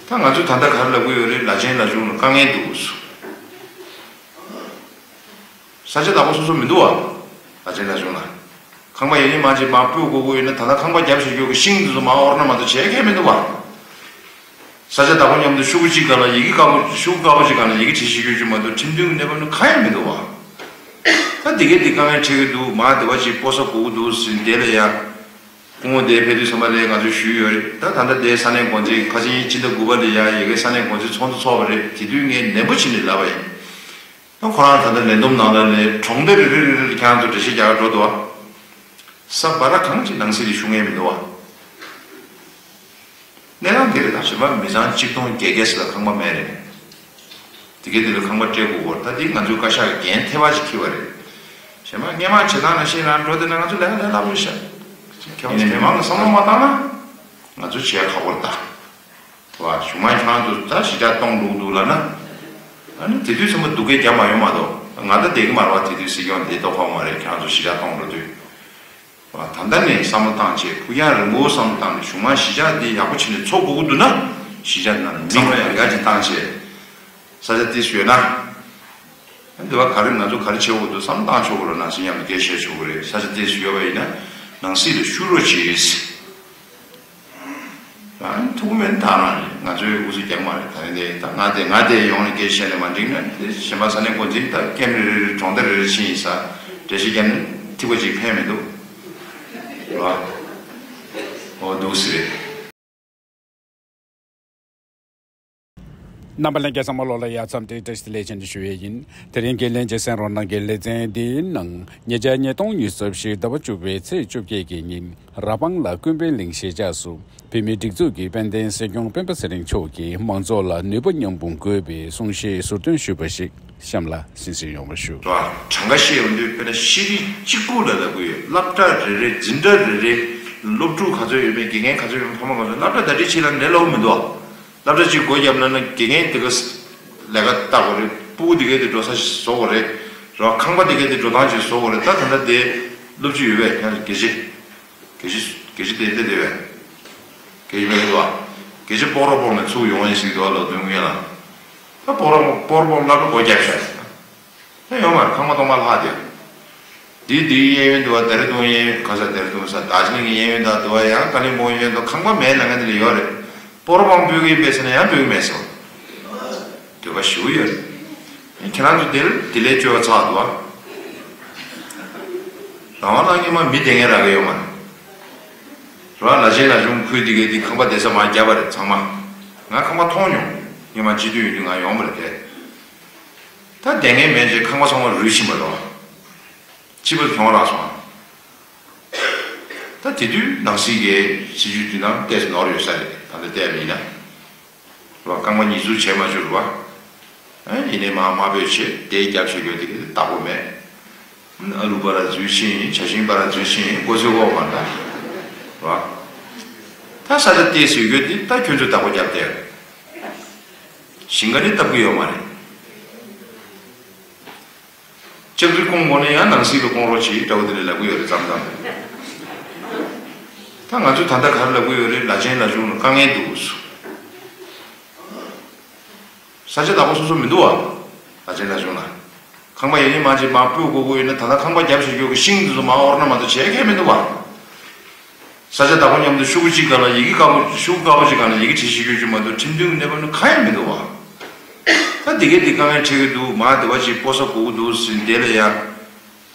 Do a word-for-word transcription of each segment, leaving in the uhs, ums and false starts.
ད་ང་ཚོས་ད་ལྟ་ག་རེ་ལབ་ཀྱི་ཡོད་རེད། ལ་ཆེན་ལ་ཆུང་ལ་དཀའ་ངལ་འདུག་ཟེར། ས་ཆ་བདག་པོ་སོ་སོ་མི་འདུག་བ། ལ་ཆེན་ལ་ཆུང་ལ། ཁང་པ་ཡང་ཉིན་མང་ཅིག་མར་སྤོས་དགོས་ཀྱི་ཡོད་ན། ད་ལྟ་ཁང་པ་བརྒྱབ་བཞག་རྒྱུ་གི་ཤིང་འདི་ཚོ་མར་དབོར་ན་མ་གཏོགས་བྱེད་མཁན་མི་འདུག་བ། ས་ཆ་བདག་པོ་མཉམ་དུ་ཤོག་གུ་གཅིག་སྒང་ལ་ཡི་གེ་དཀར་པོ། ཤོག་གུ་དཀར་པོ་གཅིག་སྒང་ལ་ཡི་གེ་བྲིས་བཞག་རྒྱུ་མ་གཏོགས་ཁྲིམས་མཐུན་གནས་བབ་ནི་གང་ཡང་མི་འདུག་བ། ད་འདི་གས་འདི་དཀའ་ངལ་འཕྲད་ཀྱི་འདུག། མར་དེ་བ་ཅིག་སྤོ་ས་དགོས་ཀྱི་འདུག་ཟེར། དེ་ལ་ཡང་སྐུ་ངོ་དེ་ཕེབས་དུས་ཙམ་པ་ལ་ང་ཚོས་ཞུས་ཡོད་རེད། ད་ད་ལྟ་དེ་ས་གནས་འགོ་འཛིན་ཁ་ཆེ་སྤྱི་ཟླ་དགུ་པ་ལ་ཡང་ཡ་གི་ས་གནས་འགོ་འཛིན་ཚོགས་འདུ་ཚོགས་པ་རེད། དེ་དུས་ངས་ནན་པོ་བྱས་ནས་ལབ་པ་ཡིན། ད་ཁོ་རང་ད་ལྟ་ལས་བསྡོམས་ནང་ལ་ནས་གྲོང་སྡེ་རེ་རེ་རེ་རེ་ལ་ཁྱེད་རང་ཚོ་འགྲེལ་བཤད་རྒྱག་ག་འགྲོ་འདུག་བ། ས་བ་ར་གང་ཅི་ནང་སྲིད་ལ་ཤུགས་ངན་མི་འདུག་བ། གནས་སྟངས་དེ་རེད། ད་གཞན་པ་མི་ཚང་གཅིག་སྟོང་བརྒྱད་བརྒྱ་ཞིག་ལ་ཁང་པ་མེད་རེད། དེ་གས་དེ་ལ་ཁང་པ་སྤྲད་དགོས་སྐོར། ད་དེ་ང་ཚོའི་བཀའ་ཤག་གི་འགན་ཐེ་བ་ཞིག་འཁྱེར་བ་རེད། གཞན་པ་སྔོན་མ་བྱེད་སྟངས་ནང་བཞིན་རང་འགྲོ་དེ་ན་ང་ཚོ་ལས་ཀ་ལས་སླ་པོ་ཞིག་བྱ། ཡིན་ནའི་མི་མང་གི་བསམ་བློ་མ་བཏང་ན་ང་ཚོ་བྱེད་ཁག་པོ་རེད་ད། བ། གཞུང་མང་ཁྱེད་རང་ཚོ་ད་ཞི་དྲག་གཏོང་འགྲོ་འདུག་ལབ་ན། ཨ་ནི་དེ་དུས་ཙམ་པ་སྡུག་སྐད་རྒྱབ་མ་ཡོང་མ་གཏོགས། ང་ད་བསྡད་ཀྱི་མ་རེད་བ། དེ་དུས་སྲིད་སྐྱོང་བསྡད་མདོག་ཁ་པོ་མ་རེད། ཁྱེད་རང་ཚོ་ཞི་དྲག་གཏོང་འགྲོ་དུས། བ། ད་ལྟ་ནས་བསམ་བློ་བཏང་བྱས། ཕུགས་རྒྱང་རིང་པོ་བསམ་བློ་བཏང་ནས་གཞུང་མང་ཞི་དྲག་འདི་ཡག་པོ་བྱས་ནས་འཚོགས་དགོས་ཀྱི་འདུག་ན། ཞི་དྲག་ནང་མི་བསམ་བློ་ཡག་ཡག་ཅིག་བཏང་བྱས། ས་ཆ་ཏོག་ཙམ་ཡོད་ན། འདི་བ་ག་རེ་ང་ཚོ་ག་རེ་བྱེད་དགོས་འདུག་བསམ་བློ་བཏང་ཆོག་གི་རེད། ནང་སྲིད་མཉམ་དུ་སྐད་བཤད་ཆོག་གི་རེད། ས་ཆ་ཏོག་ཙམ་ཡོད་པ་ཡིན་ན་ནང་སྲིད་ལ་ཞུགས་རོགས་གྱིས། ཨ་ནི་ཐུགས་སྨོན་ཐག་རང་རེད། ང་ཚོའི་འུ་ཚོ་རྒྱག་མ་རེད། ད་རིང་དེ་ད་ང་དེ་ང་དེ་ཡོང་ནས་སྐད་བཤད་ནས་མ་འགྲིག་ན། དེ་གཞན་པ་ས་གནས་འགོ་འཛིན་ད་ཀེམ་རེ་རེ་རེ་གྲོང་སྡེ་རེ་རེ་ཕྱིན་ཡིན་ས་འགྲེལ་བཤད་རྒྱབ་ནས་ཐིག་པ་གཅིག་ཕན་མི་འདུག་རེད་བ། འོ་འདུག་སེ་རེད། རྣམ་པ་ལྷན་རྒྱས་ཚང་མ་ལོག་ལ་ཡ་མཚམས་འདིར་བཀྲ་ཤིས་བདེ་ལེགས་ཅན་དུ་ཞུ་ཡས་ཡིན། དེ་རིང་འགན་ལེན་བྱེད་སེམས་རོགས་གནང་གི་ལེ་ཚན་འདིའི་ནང་ཉེ་ཆར་ཉིས་སྟོང་ཉི་ཤུ་རྩ་བཞི་ཟླ་བ་བཅུ་པའི་ཚེས་བཅོ་བརྒྱད་ཀྱི་ཉིན་ར་སྤང་ལ་ཀུན་ཕན་གླིང་གཞིས་ཆགས་སུ་བོད་མིའི་སྒྲིག་འཛུགས་ཀྱི་དཔལ་ལྡན་སྲིད་སྐྱོང་སྤེན་པ་ཚེ་རིང་མཆོག་གིས་མང་ཚོགས་ལ་ནུས་པ་མཉམ་སྤུངས་དགོས་པའི་གསུང་བཤད་ཟུར་འདོན་ཞུས་པ་ཞིག་གཤམ་ལ་གསན་གཟིགས་ཡོང་བ་ཞུ། རེད་བ། གྲངས་ཀ་བཤད་ཡོང་དུས་དཔེར་ན་ཤེས་རིག་གཅིག་པུ་ལ་ལབ་དགོས་ཡོད། སློབ་གྲྭ་རེ་རེ། འཛིན་གྲྭ་རེ་རེ། སློབ་ཕྲུག་ག་ཚོད་ཡོད་མེད། དགེ་རྒན་ག་ཚོད་ཡོད་མེད། ཕ་མ་ག་ཚོད། སློབ་གྲྭ་ཟླ་སྒྲིལ་བྱེད་ལ་འདྲེ་ལོག་མི་འདུག་བ། སློབ་གྲྭ་གཅིག་སྒོ་བརྒྱབ་ན་ན་དགེ་རྒན་དེ་ག་ལས་ཀ་བལྟ་དགོས་རེད། སྤུ་གུ་དེ་གས་དེ་འགྲོ་ས་བཟོ་དགོས་རེད། རེད་བ། ཁང་པ་དེ་གས་དེ་འགྲོ་སྟངས་ཅིག་བཟོ་དགོས་རེད། ད་ད་ལྟ་དེ་སློབ་སྤྱི་ཡོད་པས། ཡང་དགེ་བྱེད། དགེ་བྱེད་དགེ་བྱེད་དེ་འདྲ་དེ་བས། དགེ་བྱེད་མེད་འདུག་བ། དགེ་བྱེད་སྤོག་རོགས་སྤོག་ནས་ཚུགས་ཡོང་ཡིན་ཟེར་གྱི་འདུག་བ། ལོ་དོན་ངན་ལ། ད་སྤོག་རོགས་སྤོག་རོགས་སྤོག་སློབ་གྲྭ་སྒོ་བརྒྱབ་ཤག་ཟེར། ད་ཡོང་མ་རེད། ཁང་པ་སྟོང་པ་ལྷག་དེ། འདི་འདི་གཡས་གཡོན་འདུག་བ། ད་རེ་དུང་གཡས་གཡོན་ག་ས། ད་རེ་དུང་ས་དར་ཇི་ལིང་གི་གཡས་གཡོན་དང་འདུག་བ། ཡང་ཀ་ལིང་པོང་གཡས་གཡོན་དུ་ཁང་པ་མེད་ལབ་མཁན་དེ་ལ་ཡོད་རེད། སྤོག་རོགས་སྤོག་འབུལ་གྱི་ཡིན་པས་ཟེར་ན་ཡང་འབུལ་གྱི་མེད་ཟེར། འདོད་པ་ཞུ་གི་ཡོད་རེད། ཁྱེད་རང་ཚོ་དེར་དེ་ལས་སྐྱོ་བ་ཚ་འདུག་བ། རང་དབང་གནང་མཁན་མ་མི་དེ་ངས་རག་གི་ཡོད་མ་རེད། ར་ལ་ཆེན་ལ་ཆུང་ཁུལ་དེ་གའི་དེ་ཁང་པ་བསྡད་ས་མར་བརྒྱབ་པ་རེད་ཚང་མ། ང་ཁང་པ་མཐོང་མྱོང་། སྔོན་མ་སྤྱི་འཐུས་ཡོད་དུས་ང་ཡོང་བ་རེད་དེ། ད་བསྡད་མཁན་མེད་ཅེས་ཁང་པ་ཚང་མ་རུལ་ཕྱིན་པ་རེད་བ། ཕྱི་པར་གྱོང་རག་སོང་། ད་དེ་དུས་ནང་སྲིད་ཀྱི་སྲིད་ཇུས་དེ་ནང་ཏོག་ཙམ་ནོར་ཡོད་ས་རེད། ད་ལྟ་བལྟས་པ་ཡིན་ན། རེད་བ། རྐང་པ་ཉིས་འཛུགས་བྱས་མ་བཅུག་རེད་བ། ཨ། ཡིན་ནའི་མར་དམའ་འབེབས་བྱས་དེ་རྒྱབ་བྱས་ཡོད་དེ་གི་བདག་པོ་མེད། ཨ་ལུ་པ་ར་འཛུལ་ཕྱིན། བྱ་ཤིང་པ་ར་འཛུལ་ཕྱིན། མགོ་ཚོས་འོག་མ་འདྲ། རེད་བ། ད་ས་ཆ་ཏོག་ཙམ་ཡོད་དེ་ད་ཁྱོད་ཚོས་བདག་པོ་རྒྱབ་བསྡད་ཡོད། ཞིང་ཁ་ནི་བཏབ་གི་ཡོད་མ་རེད། ལྕགས་རི་སྐོང་དགོས་ན་ཡང་ནང་སྲིད་ལ་སྐོང་རོགས་བྱེད་འདྲ་བོ་དེ་འདྲ་ལབ་གི་ཡོད་རེད་མཚམས་མཚམས། ད་ང་ཚོས་ད་ལྟ་ག་རེ་ལབ་གི་ཡོད་རེད། ལ་ཆེན་ལ་ཆུང་ལ་དཀའ་ངལ་འདུག་ཟེར། ས་ཆ་བདག་པོ་སོ་སོ་མི་འདུག་བ། ལ་ཆེན་ལ་ཆུང་ལ། ཁང་པ་ཡང་ཉིན་མང་ཅིག་མར་སྤོས་དགོས་ཀྱི་ཡོད་ན། ད་ལྟ་ཁང་པ་བརྒྱབ་བཞག་རྒྱུ་གི་ཤིང་འདི་ཚོ་མར་དབོར་ན་མ་གཏོགས་བྱེད་མཁན་མི་འདུག་བ། ས་ཆ་བདག་པོ་མཉམ་དུ་ཤོག་གུ་གཅིག་སྒང་ལ་ཡི་གེ་དཀར་པོ། ཤོག་གུ་དཀར་པོ་གཅིག་སྒང་ལ་ཡི་གེ་བྲིས་བཞག་རྒྱུ་ཅིག་མ་གཏོགས་ཁྲིམས་མཐུན་གནས་བབ་ནི་གང་ཡང་མི་འདུག་བ། ད་འདི་གས་འདི་དཀའ་ངལ་འཕྲད་ཀྱི་འདུག། མར་དེ་བ་ཅིག་སྤོ་ས་དགོས་ཀྱི་འདུག་ཟེར། དེ་ལ་ཡང་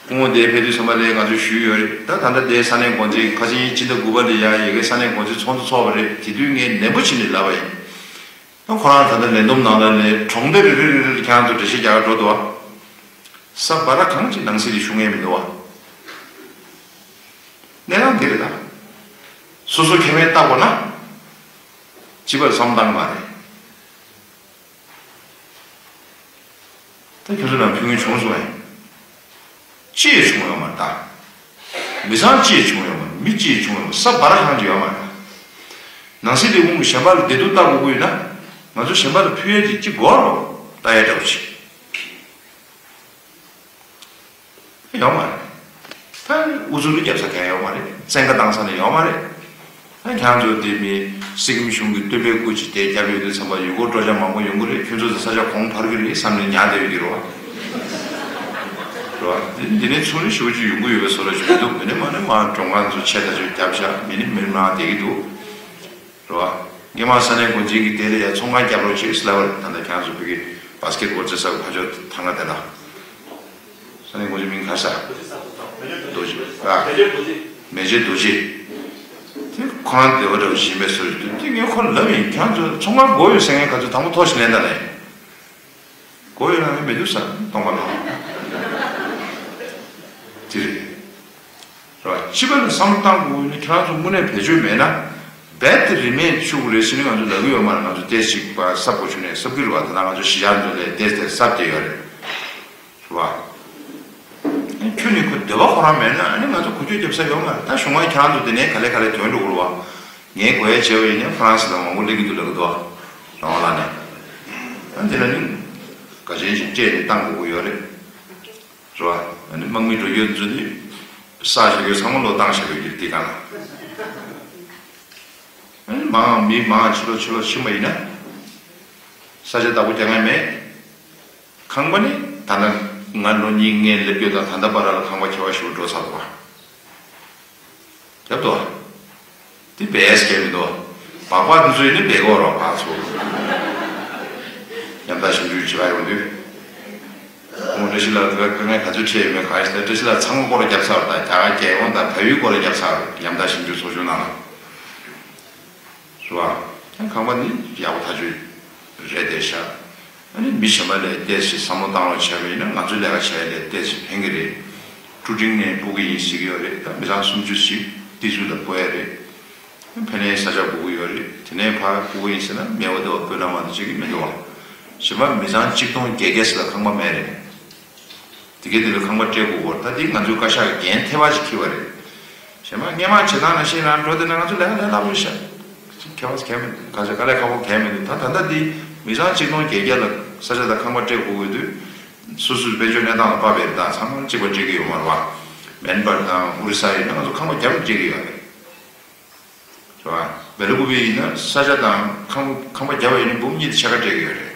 སྐུ་ངོ་དེ་ཕེབས་དུས་ཙམ་པ་ལ་ང་ཚོས་ཞུས་ཡོད་རེད། ད་ད་ལྟ་དེ་ས་གནས་འགོ་འཛིན་ཁ་ཆེའི་སྤྱི་ཟླ་དགུ་པ་ལ་ཡང་ཡ་གི་ས་གནས་འགོ་འཛིན་ཚོགས་འདུ་ཚོགས་པ་རེད། དེ་དུས་ངས་ནན་པོ་བྱས་ནས་ལབ་པ་ཡིན། ད་ཁོ་རང་ད་ལྟ་ལས་བསྡོམས་ནང་ལ་ནས་གྲོང་སྡེ་རེ་རེ་རེ་རེ་ལ་ཁྱེད་རང་ཚོ་འགྲེལ་བཤད་རྒྱག་ག་འགྲོ་འདུག་བ། ས་བ་ར་གང་ཅིག་ནང་སྲིད་ལ་ཤུགས་ངན་མི་འདུག་བ། གནས་སྟངས་འདི་རེད་ད། སོ་སོ་ཁེ་ཕན་བལྟ་དགོས་ན། སྤྱི་པར་བསམ་བཏང་མ་རེད། ད་ཁྱོད་ཚོ་ལ་ཕུལ་མཁན་བྱུང་སོང་ངས། ཅི་ཡང་བྱུང་ཡོད་མ་རེད་ད། མི་ཚང་ཅི་ཡང་བྱུང་ཡོད་མ་རེད། མི་ཅི་ཡང་བྱུང་ཡོད་མ་རེད། ས་བ་ར་གང་ཅིག་ཡོད་མ་རེད་ད། ནང་སྲིད་ལས་ཁུངས་ཀྱིས་གཞན་པ་ལ་བདེ་སྡུག་ལྟ་དགོས་ཀྱི་ཡོད་ན། ང་ཚོ་གཞན་པ་ལ་ཕུལ་ཡས་ཅིག་ཅིག་དགོས་རེད། ལྟ་ཡས་འདྲ་བོ་ཅིག་ཡོད་མ་རེད། ད་ཨུ་ཚུགས་རྒྱབ་ས་གང་ཡོད་མ་རེད། བཙན་བཀའ་བཏང་ས་ནས་ཡོད་མ་རེད། ཁྱེད་རང་ཚོ་དེ་མི་སི་ཀིམ་གཞུང་གི་སྟོན་པའི་སྐུ་ཅིག་དེ་རྒྱབ་ཡོད་དུས་ཙམ་པ་ཡུལ་སྐོར་སྤྲོ་འཆམ་མང་པོ་ཡོང་གི་རེད། ཁྱོད་ཚོ་ཚོ་ས་ཆ་གོང་འཕར་གི་རེད་བསམ་ནས་ཉར་བསྡད་ཡོད་ཀྱི་རེད་བ། རེད་བ། དེ་འདི་ནས་ཚུར་ནས་ཞུ་རྒྱུ་ཡོང་གི་ཡོད་པའི་བཟོ་འདྲ་ཞིག་མི་འདུག་མི་ནི་མ་ནི་མ་གྲོང་ཁང་ཚོ་ཆེ་ད་ཆོས་རྒྱབ་བཞག་མི་ནི་མི་ནི་མ་བསྡད་ཀྱི་འདུག་རེད་བ། སྔོན་མ་ས་གནས་འགོ་འཛིན་གྱིས་དེ་ལ་ཡ་ཚོང་ཁང་རྒྱབ་རོགས་བྱེད་ཟེར་ལབ་པ་རེད། ད་ལྟ་ཁྱེད་རང་ཚོ་བོད་ཀྱི་བྷ་སི་ཀེད་བྷོལ་རྩེ་ས་ཕ་ཕྱོགས་ཐང་ག་དེ་ལ། ས་གནས་འགོ་འཛིན་མིང་ག་ས། རྡོ་རྗེ། ཨ། མེ་ལྕེ་རྡོ་རྗེ། དེ་ཁོ་རང་བདེ་བ་འདྲ་བོ་ཞིག་ཡིན་པའི་བཟོ་ཞིག་འདུག་དེ་ངས་ཁོ་ལ་ལབ་ཡིན། ཁྱེད་རང་ཚོ་ཚོང་ཁང་སྒོ་ཡོད་ཟེར་མཁན་ག་ཚོད་དང་པོ་ཐོ་ཞིག་ལེན་ད་ལེ། སྒོ་ཡོད་ན་ངས་མི་འདུག་ས་གཏོང་པ་ལ། དེ་རེད། རེད་བ། སྤྱི་པ་ལ་བསམ་བློ་བཏང་དགོས་ནི་ཁྱེད་རང་ཚོ་དངོས་གནས་བེད་སྤྱོད་མེད་ན། རྦད་དེ་རིན་མེད་ཆུག་རེད་ཟེར་ནས་ང་ཚོ་ལབ་ཀྱི་ཡོད་མ་རེད། ང་ཚོ་ཏོག་ཙམ་ཅིག་པ་གསར་པ་བྱུང་ནས་གསར་གྱི་རེད་བ། ད་ལྟ་ང་ཚོ་གཞིས་ཆགས་ཚོ་ལས་ཏོག་ཙམ་གསར་བསྡད་ཡོད་རེད། རེད་བ། ཁྱོད་ནི་ཁོ་འདོད་པ་ཁོ་རང་མེད་ན་ཨ་ནི་ང་ཚོ་འགུལ་སྐྱོད་རྒྱབ་ས་ཡོད་མ་རེད། ད་གཞུག་མ་ཁྱེད་རང་ཚོ་འདི་ནས་ག་ལེ་ག་ལེ་ཐོན་འགྲོ་གི་རེད་བ། ངས་གོ་ཡ་བྱས་པ་ཡིན་ན་ཧྥ་རན་སི་ལ་མང་པོ་སླེབས་ཀྱི་འདུག་ལབ་ཀྱི་འདུག་བ། རང་དབང་ལགས་ནས། ཨ་འདི་ལ་ནི་ག་ཅན་ཞིག་སྤྲད་ནས་བཏང་དགོས་ཀྱི་ཡོད་རེད། རེད་བ། ཨ་ནི་དམག་མི་འགྲོ་རྒྱུ་ཚོ་ནི་ས་ཞིག་ཡོད་ཚང་མ་བློས་བཏང་བྱ་དགོས་ཀྱི་འདི་ག་ལ། ཨ་ནི་མང་མི་མང་ཕྱི་ལོགས་ཕྱི་ལོགས་ཕྱིན་པ་ཡིན་ན། ས་ཆ་བདག་པོ་རྒྱག་མཁན་མེད། ཁང་པ་ནི་ད་ལྟ་ང་ལོ་གཉིས་ལྔའི་སླེབས་དུས་དང་ད་ལྟ་བར་ལ་ཁང་པ་ཁྱད་པར་ཞེ་པོ་འགྲོ་ཚར་འདུག་བ། རྒྱབ་ཏུ། དེ་བེས་ཀྱི་མི་འདུག་སྦག་སྦག་དེ་ཚོ་ཡིན་ན་བེ་གོ་རོགས་ཕར་ཚུར། ཉམ་ཐག་ཞིབ་འཇུག་བྱེད་པ་ཡོང་དུས། ཁོང་བཀྲ་ཤིས་ལགས་དེ་ག་དཀའ་ངལ་ག་ཚོད་འཕྲད་ཡོད་མེད་གང་ཡིན་ཟེར་ན། བཀྲ་ཤིས་ལགས་ཚང་མ་སྐོར་ར་བརྒྱབ་ཚར་བ་དང་རྒྱ་གར་རྒྱལ་ཡོངས་དང་བལ་ཡུལ་སྐོར་ར་བརྒྱབ་ཚར་བ་རེད། ཉམ་ཐག་ཞིབ་འཇུག་ཚོགས་ཆུང་ནང་ལ། རེད་བ། ཁང་པ་ནི་ཡག་པོ་ཐག་ཆོད་རེད་བསྡད་ཤག་ཨ་ནི་མི་གཞན་པ་ལ་ཏོག་ཙམ་བསམ་བློ་བཏང་རོགས་བྱས་པ་ཡིན་ན་ང་ཚོའི་ལས་ཀ་བྱས་ལས་ཏོག་ཙམ་ཕན་གྱི་རེད། ཀྲུ་ཀྲིང་ནས་སྤོ་གི་ཡིན་ཟེར་གྱི་ཡོད་རེད། ད་མི་ཚང་སུམ་ཅུ་ཞིག་ཏི་ཛུ་ལ་སྤོ་ཡ་རེད། ཕ་ནས་ས་ཆ་སྤོ་གི་ཡོད་རེད། དེ་ནས་ཕར་སྤོ་གི་ཡིན་ཟེར་ན་མེད་པ་འདུག་སྤོས་ལ་མ་གཏོགས་བྱེད་ཀྱི་མི་འདུག་བ། གཞན་པ་མི་ཚང་གཅིག་སྟོང་བརྒྱད་བརྒྱ་ཟེར་ལ་ཁང་པ་མེད་རེད། དེ་གའི་དེ་ལ་ཁང་པ་སྤྲད་དགོས་སྐོར་ད་དེ་ང་ཚོའི་བཀའ་ཤག་གི་འགན་ཐེ་བ་ཞིག་འཁྱེར་བ་རེད། གཞན་མ་སྔོན་མ་བྱེད་སྟངས་ནང་བཞིན་རང་འགྲོ་དེ་ན་ང་ཚོ་ལས་ཀ་ལས་སླ་པོ་ཤག་ཁྱད་པར་གལ་མི་འདུག་ག་ཚོད་དཀའ་ལས་ཁག་པོ་གལ་མི་འདུག་ད་ད་ལྟ་འདི་མི་ཚང་ཆིག་སྟོང་བརྒྱད་བརྒྱ་ལ་ས་ཆ་དང་ཁང་པ་སྤྲད་དགོས་ཀྱི་དུས། སོ་སོའི་དཔལ་འབྱོར་གནས་སྟངས་ལ་དཔག་པའི་རིན་ཐང་ཚང་མ་གཅིག་པ་སྤྲད་ཀྱི་ཡོད་མ་རེད་བ། མེན་པར་དང་ཨོ་རི་ས་ཡིན་ན་ང་ཚོ་ཁང་པ་བརྒྱ་པོ་སྤྲད་ཀྱི་ཡོད་རེད། རེད་བ། བེ་ལ་ཀུ་པེ་ཡིན་ན་ས་ཆ་དང་ཁང་ཁང་པ་བརྒྱབ་པ་ཡིན་ན་འབུམ་གཉིས་དང་ཕྱེད་ཀ་སྤྲད་ཀྱི་ཡོད་རེད།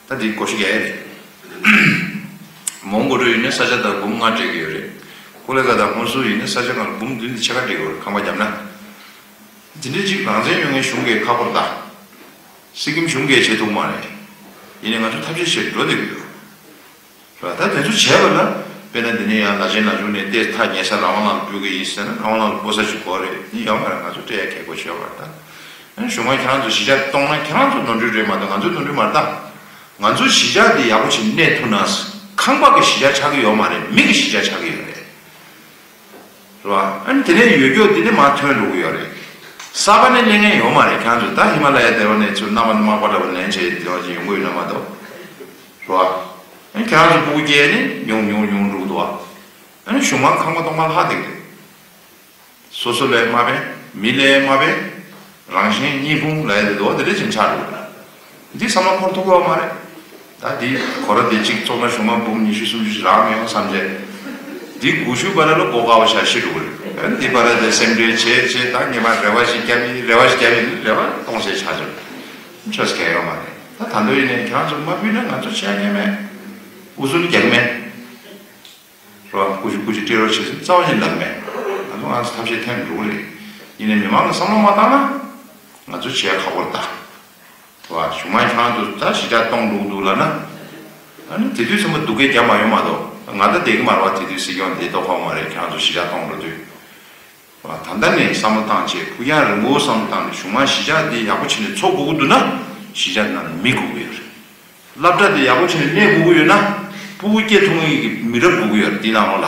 ད་འདི་སྒོར་བཞི་བརྒྱ་རེད། མོན་གྷོ་ཡིན་ན་ས་ཆ་དང་འབུམ་ལྔ་སྤྲད་ཀྱི་ཡོད་རེད། ཀོ་ལི་གྷ་ཐ་ཧོན་སུར་ཡིན་ན་ས་ཆ་གང་ལ་འབུམ་བདུན་དང་ཕྱེད་ཀ་སྤྲད་ཀྱི་ཡོད་རེད། ཁང་པ་བརྒྱབ་ན། འདི་འདྲ་ཅིག་རང་བཙན་ཡོད་མཁན་གཞུང་གིས་ཁག་པོ་རེད་ད། སི་ཀིམ་གཞུང་གིས་བྱེད་ཐུབ་མ་རེད། ཡིན་ནའི་ང་ཚོ་ཐབས་ཤེས་བྱེད་འགྲོ་བསྡད་ཀྱི་ཡོད། རེད་བ། ད་དེ་ཚོ་བྱས་པ་ལ། དཔེར་ན་འདི་ནས་ཡང་ལ་ཆེན་ལ་ཆུང་ནས་ཏེ་ཐག་ཉེ་ས་རང་དབང་ལ་སྤོ་གི་ཡིན་ཟེར་ན་རང་དབང་ལ་སྤོ་ས་ཅིག་དགོས་རེད། འདི་ཡོད་མ་རེད། ང་ཚོ་སྤྲད་ཡ་གལ་དགོས་བྱས་པ་རེད་ད། ཨ་ནི་གཞུང་མང་ཁྱེད་རང་ཚོ་གཞིས་ཆགས་གཏོང་ན་ཁྱེད་རང་ཚོ་ནོར་འཁྲུལ་རེད་མ་གཏོགས་ང་ཚོའི་ནོར་འཁྲུལ་མ་རེད་ད། ང་ཚོའི་གཞིས་ཆགས་འདི་ཡག་པོ་ཞིག་གནས་ཐུབ་ན། ཁང་པ་གི་གཞིས་ཆགས་ཆགས་ཀྱི་ཡོད་མ་རེད། མི་གི་གཞིས་ཆགས་ཆགས་ཀྱི་ཡོད་རེད། རེད་བ། ཨ་ནི་དེ་ནས་ཡོད་རྒྱུ་འདི་ནས་མར་ཐོན་འགྲོ་གི་ཡོད་རེད། གསར་པ་ནས་ལེན་མཁན་ཡོད་མ་རེད། ཁྱེད་རང་ཚོ་ད་ཧི་མ་ལ་ཡའི་སྡེ་བ་ནས་ཚུར་མནའ་མ་མནའ་མ་པ་འདྲ་བོ་ལེན་བྱས་སྡེ་བ་ཅིག་ཡོང་གི་ཡོད་ན་མ་གཏོགས། རེད་བ། ཨ་ནི་ཁྱེད་རང་ཚོ་སྤུ་གུ་སྐྱེས་ནས་ཉུང་ཉུང་ཉུང་འགྲོ་གི་འདུག་བ། ཨ་ནི་གཞུང་མང་ཁང་པ་སྟོང་པ་ལྷག་བསྡད་ཀྱི་རེད། སོ་སོ་ལས་མ་ཕན། མི་ལས་མ་ཕན། རང་གཞན་གཉིས་ཕུང་ལ་ཡ་དེ་འདུག་བ། དེ་འདྲ་ཅིག་ཆགས་འགྲོ་གི་རེད། འདི་བསམ་བློ་འཁོར་ཐུབ་ཀྱི་ཡོད་མ་རེད། ད་འདི་གོ་ར་འདི་གཅིག་བཙོང་ན་གཞུང་མང་འབུམ་ཉི་ཤུ་སུམ་ཅུ་ཞིག་རག་མི་ཡོང་བསམ་བྱས། འདི་དགུ་ཤུ་བར་ལ་སྒོ་ཀ་བ་ཤ་ཤི་འགྲོ་གི་རེད། འདི་བར་ལ་དེ་སེམས་ཁྲལ་བྱས་བྱས་ད་ངེས་པར་རེ་བ་ཞིག་བརྒྱབ་ཡིན། རེ་བ་ཞིག་བརྒྱབ་ཡིན། རེ་བ་གཏོང་བྱས་ཆགས་ཆོག་ཆོས་སྐལ་ཡོད་མ་རེད། ད་ད་འདོད་ཡིན་ནས་ཁྱེད་རང་ཚོ་མ་ཕུལ་ན་ང་ཚོ་བྱས་ཉན་མེད། འུ་ཚོ་ནི་རྒྱག་མེད། རོ། སྐུ་མཁྱེན་སྐུ་མཁྱེན་སྤྲད་རོགས་བྱེད་ཟེར་རྩ་བ་ཉིད་ལབ་མེད། ང་ཚོ་ང་ཚོ་ཐབས་ཤེས་འཐེན་འགྲོ་གི་རེད། ཡིན་ནའི་མི་མང་གིས་བསམ་བློ་མ་བཏང་ན། ང་ཚོ་བྱེད་ཡ་ཁག་པོ་རེད་ད། རོ། གཞུང་མང་ཁྱེད་རང་ཚོ་ད་གཞིས་ཆགས་གཏོང་འགྲོ་གི་འདུག་ལབ་ན། ཨ་ནི་དེ་དུས་ཚང་མ་སྡུག་སྐད་རྒྱབ་མ་ཡོང་མ་གཏོགས་ང་ད་བསྡད་ཀྱི་མ་རེད་བ། དེ་དུས་སྲིད་སྐྱོང་དེ་ལྟོ་ཕོག་མ་རེད། ཁྱེད་རང་ཚོ་གཞིས་ཆགས་གཏོང་འགྲོ་དུས། ད་ལྟ་ནས་བསམ་བློ་བཏང་བྱས་ཕུགས་རྒྱང་རིང་པོ་བསམ་བློ་བཏང་ནས་གཞུང་མང་གཞིས་ཆགས་འདི་ཡག་པོ་བྱས་ནས་འཚོ་དགོས་ཀྱི་འདུག་ན་གཞིས་ཆགས་ནང་ལ་མི་དགོས་ཀྱི་ཡོད་རེད། སློབ་གྲྭ་འདི་ཡག་པོ་བྱས་ནས་གནས་དགོས་ཀྱི་ཡོད་ན་སྤུ་གུ་སྐྱེ་ཐུབ་མཁན་གྱི་མི་རབས་དགོས་ཀྱི་ཡོད་རེད། འདི་ནང་ལོགས་ལ་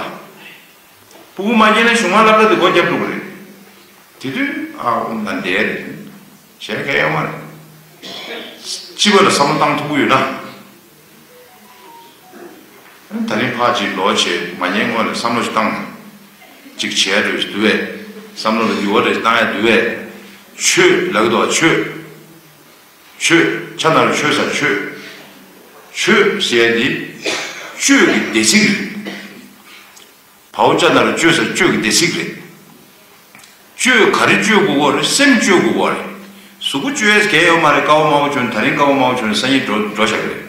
སྤུ་གུ་མ་སྐྱེས་ན་གཞུང་མང་སློབ་གྲྭ་འདི་སྒོ་བརྒྱབ་འགྲོ་གི་རེད། དེ་དུས་ཨ་འོ་ན་འདས་རེད། བྱས་གལ་ཡོད་མ་རེད། སྤྱི་པ་ལ་བསམ་བློ་བཏང་ཐུབ་ཀྱི་ཡོད་ན། ད་རིང་ཕར་ཅིག་ལོག་བྱས་མ་ཉན་སྔོན་ལ་བསམ་བློ་ཞིག་བཏང་ནས་ཅིག་བྱས་འགྲོ་ཞིག་འདུག་བས། བསམ་བློ་ལ་འགྱུར་བ་རེ་ཞིག་བཏང་ཡ་འདུག་བས། ཆོས་ལབ་ཀྱི་འདུག་བ། ཆོས། ཆོས། ཆ་ན་རུ་ཆོས་ས་ཆོས། ཆོས་ཟེར་ཡ་འདི་གཅོད་ཀྱི་སྡེ་ཚིག་རེད། བའོ་ཅ་ན་རུ་གཅོད་ས་གཅོད་ཀྱི་སྡེ་ཚིག་རེད། བཅོས་ག་རེ་བཅོས་དགོས་ཀྱི་རེད། སེམས་བཅོས་དགོས་ཀྱི་རེད། གཟུགས་པོ་བཅོས་ཡས་གལ་ཡོད་མ་རེད། དཀའ་བ་དམའ་བ་བྱུང་། ད་རིང་དཀའ་བ་དམའ་བ་བྱུང་ནས་སང་ཉིན་འགྲོ་འགྲོ་བཞག་གི་རེད།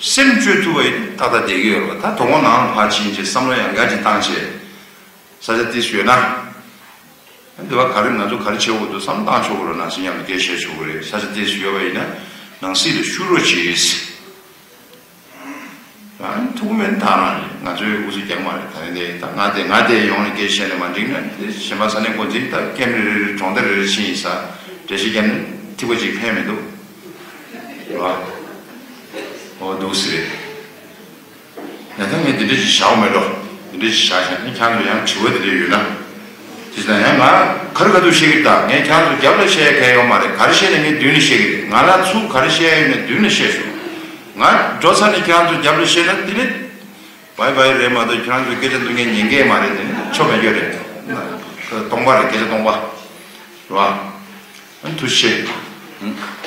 སེམས་བཅོས་ཐུབ་པ་ཡིན་ན་ཏག་ཏག་བསྡད་ཀྱི་ཡོད་རེད་པ། ད་དོ་དགོང་ནང་ལ་ཕར་ཕྱིན་བྱས་བསམ་བློ་ཡང་འགའ་ཅིག་བཏང་བྱས། ས་ཆ་ཏོག་ཙམ་ཡོད་ན། འདི་བ་ག་རེ་ང་ཚོ་ག་རེ་བྱེད་དགོས་འདུག་བསམ་བློ་བཏང་ཆོག་གི་རེད། ནང་སྲིད་མཉམ་དུ་སྐད་བཤད་ཆོག་གི་རེད། ས་ཆ་ཏོག་ཙམ་ཡོད་པ་ཡིན་ན། ནང་སྲིད་ལ་ཤུགས་རོགས་བྱེད། ཨ་ནི་ཐུགས་མེད་དང་རང་རེད། ང་ཚོའི་འུ་ཚོ་རྒྱག་མ་རེད། ད་རེས་འདི་ད་ང་དེ་ང་དེ་ཡོང་ནས་སྐད་བཤད་ནས་མ་འགྲིག་ན། དེ་གཞན་པ་ས་གནས་འགོ་འཛིན་ད་ཀེམ་རེ་རེ་རེ་གྲོང་རྡལ་རེ་རེ་ཕྱིན་ཡིན་ས། འགྲེལ་བཤད་རྒྱབ་ནས་ཐིག་པ་གཅིག་ཕན་མི་འདུག་རེད་བ། ཨོ་འདུག་སེ་རེད། ཡང་ད་ངས་འདི་འདྲ་ཞིག་བཞག་མེད་འགྲོ། འདི་འདྲ་ཞིག་བཞག་བཞག་ནས་ཁྱེད་ཚོ་ཡང་དྲི་བ་འདི་འདྲ་ཡོད་ན། དེ་ལྟར་ཡང་ང་ག་རེ་ག་དུས་བཤད་ཀྱི་རེད། ད་ངས་ཁྱེད་ཚོ་རྒྱབ་ལ་བཤད་ཡ་གལ་ཡོད་མ་རེད། ག་རེ་བཤད་ན་ངས་མདུན་ལ་བཤད་ཀྱི་རེད། ང་ལ་ཚུར་ག་རེ་བཤད་ཡ་ཡོད་ན་མདུན་ལ་བཤད་ཤོག་ང་འགྲོ་ཚར་ནས་ཁྱེད་ཚོ་རྒྱབ་ལ་བཤད་ན་དེ་ནི་བའི་བའི་རེད་མ་གཏོགས། ཁྱེད་ཚོ་སྐད་ཆ་འདི་ངས་ཉན་གི་མ་རེད། དེ་ནི་ཆོ་མེད་རྒྱུ་རེད། སྟོང་པ་རེད། སྐད་ཆ་སྟོང་པ་རེད་བ། ཐུགས་རྗེ་ཆེ།